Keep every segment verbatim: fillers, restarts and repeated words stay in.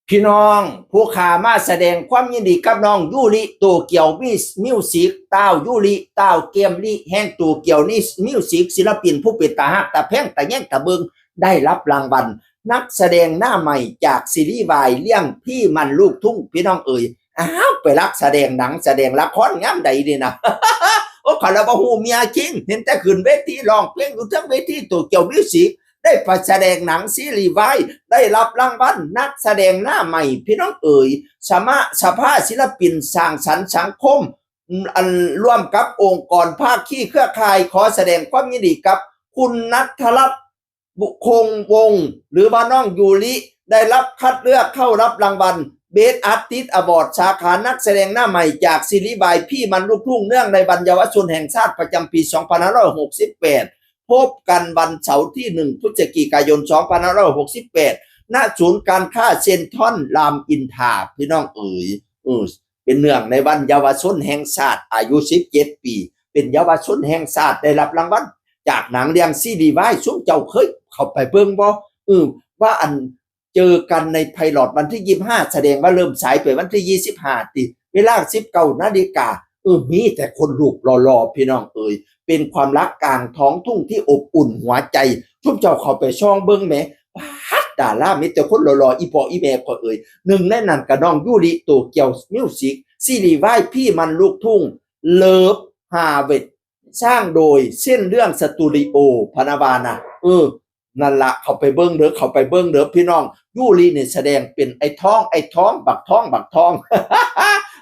พี่น้องผู้ขามาแสดงความยินดีกับน้องยูริโตเกียวมิวสิก ต้าวยูริ ต้าวเกมลิแห่งโตเกียวนี่มิวสิก ศิลปินผู้เป็นตาฮักตาแพงตาแยงตาเบิ่ง ได้รับรางวัล นักแสดงหน้าใหม่จากซีรีส์วายเรื่องพี่มันลูกทุ่ง พี่น้องเอ๋ย อ้าว ไปรับแสดงหนังแสดงละครยามใดนี่นะ โอ้ ข้อยละบ่ฮู้เมียคิง เห็นแต่ขึ้นเวทีร้องเพลงอยู่เทิงเวทีโตเกียวมิวสิก ได้ไปแสดงหนังซีรีส์วาย ได้รับรางวัลนักแสดงหน้าใหม่ พี่น้องเอ๋ย สมาสภาศิลปินสร้างสรรค์สังคม อันร่วมกับองค์กรภาคีเครือข่าย ขอแสดงความยินดีกับคุณณัฐรัตน์ บุคงวงศ์ หรือว่าน้องยูริ ได้รับคัดเลือกเข้ารับรางวัล Best Artist Award สาขานักแสดงหน้าใหม่จากซีรีส์วายพี่มันลูกทุ่ง เนื่องในวันเยาวชนแห่งชาติประจำปี สองพันห้าร้อยหกสิบแปด พบกันวันเสาร์ที่ หนึ่ง พฤศจิกายน สองพันห้าร้อยหกสิบแปด ณ ศูนย์การค้าเซ็นทรัลรามอินทรา พี่น้องเอ๋ย เออ เป็นเนื่องในวันเยาวชนแห่งชาติ อายุ สิบเจ็ด ปี เป็นเยาวชนแห่งชาติ ได้รับรางวัลจากหนังเรื่องซีรีส์วาย ซุมเจ้าเคยเข้าไปเบิ่งบ่ เออ ว่าอันเจอกันในไพลอตวันที่ ยี่สิบห้า แสดงว่าเริ่มฉายไปวันที่ ยี่สิบห้า ติ เวลา สิบเก้า นาฬิกา เออ มีแต่คนรูปหล่อๆ พี่น้องเอ๋ย เป็นความรักกลางท้องทุ่งที่อบอุ่นหัวใจ ซุมเจ้าเข้าไปส่องเบิ่งแหม ป๊าด ดารามีแต่คนหล่อๆ อีพ่ออีแม่ข้อยเอ๋ย หนึ่งในนั้นก็น้องยูริโตเกียวมิวสิก ซีรีส์วายพี่มันลูกทุ่ง Love Harvest สร้างโดยเส้นเรื่องสตูดิโอ พะนะว่านะ เออ นั่นละ เข้าไปเบิ่งเด้อ เข้าไปเบิ่งเด้อพี่น้อง ยูรินี่แสดงเป็นไอ้ทอง ไอ้ทอง บักทอง บักทอง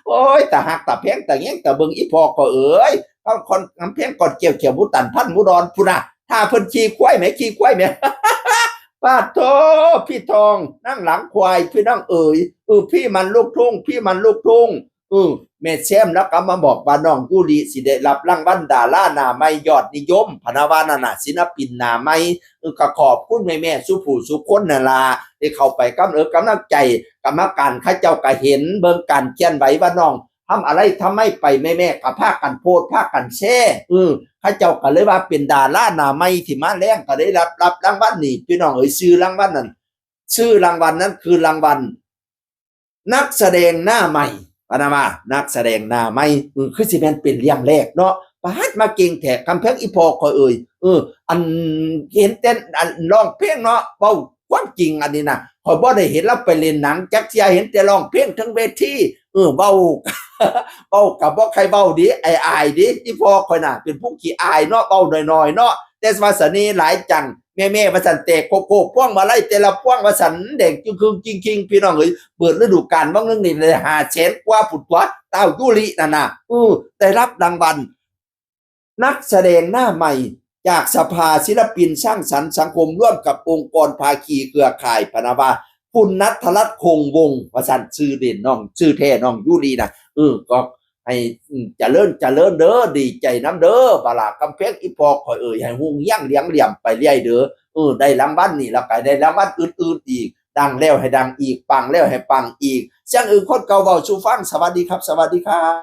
โอ้ย ตาฮักตาแพงตาแยงตาเบิ่ง อีพ่อข้อยเอ๋ย เขาคอนกำแพงก่อนเกี่ยวเขียวหมูตันพันหมูดอนพุ้นนะ ถ้าเพิ่นขี่ควายแหม ขี่ควายแหม ปาดโธ่ พี่ทอง นั่งหลังควาย พี่น้องเอ๋ย เออ พี่มันลูกทุ่ง พี่มันลูกทุ่ง เออ แม่แซมแล้วก็มาบอกว่าน้องยูริสิได้รับรางวัลดาราหน้าใหม่ยอดนิยม พะนะว่านั่นน่ะ ศิลปินหน้าใหม่ เออ ก็ขอบคุณแม่ๆ ซุผู้ซุคนนั่นล่ะ ที่เข้าไปกำเอิกกำลังใจ กรรมการเขาเจ้าก็เห็นเบิ่งการเคลื่อนไหวว่าน้องทำอะไรทำไมไป แม่ๆ ก็พากันโพสต์ พากันแชร์ เออ เขาเจ้าก็เลยว่าเป็นดาราหน้าใหม่ที่มาแรง ก็ได้รับ รับรางวัลนี่ พี่น้องเอ๋ย ชื่อรางวัลนั่น ชื่อรางวัลนั้นคือรางวัล นักแสดงหน้าใหม่ พะนะว่า นักแสดงหน้าใหม่ เออ คือสิแม่นเป็นเรื่องแรกเนาะ ปาด มาเก่งแท้ กำแพง อีพ่อข้อยเอ๋ย เออ อันเห็นแต่อันร้องเพลงเนาะ เว้าความจริงอันนี้นะ ข้อยบ่ได้เห็นลาวไปเล่นหนังจักเทื่อ เห็นแต่ร้องเพลงเทิงเวที เออ เว้า เว้าก็บ่ใครเว้าดี อายๆ ดี อีพ่อข้อยน่ะ เป็นผู้ขี้อายเนาะ เว้าน้อยๆ เนาะ แต่ว่าเสน่ห์หลายจัง แม่ๆ ว่าซั่น แตกโคกๆ พวงมาลัยแต่ละพวงว่าซั่น แดงจึงครึงจริงคิง พี่น้องเอ๋ย เปิดฤดูกาลวังหนึ่งนี่ได้ ห้าแสน กว่าพุ้นตั๊ว ต้าวยูรินั่นน่ะ เออ ได้รับรางวัล นักแสดงหน้าใหม่จากสภาศิลปินสร้างสรรค์สังคมร่วมกับองค์กรภาคีเครือข่าย พะนะว่า คุณณัฐรัตน์ คงวงศ์ ว่าซั่น ชื่อเล่นน้อง ชื่อแท้น้องยูรินะ เออ ก็ให้ อืม เจริญ เจริญเด้อ ดีใจนำเด้อ บาลากำแพง อีพ่อข้อยเอ๋ย ให้ฮุ่งเฮียงเหลียงเหลี่ยมไปเรื่อยเด้อ เออ ได้รางวัลนี่แล้วก็ได้รางวัลอื่นๆ อีก ดังแล้วให้ดังอีก ปังแล้วให้ปังอีก เสียงอื่นคนเก่าเว้าสู่ฟัง สวัสดีครับ สวัสดีครับ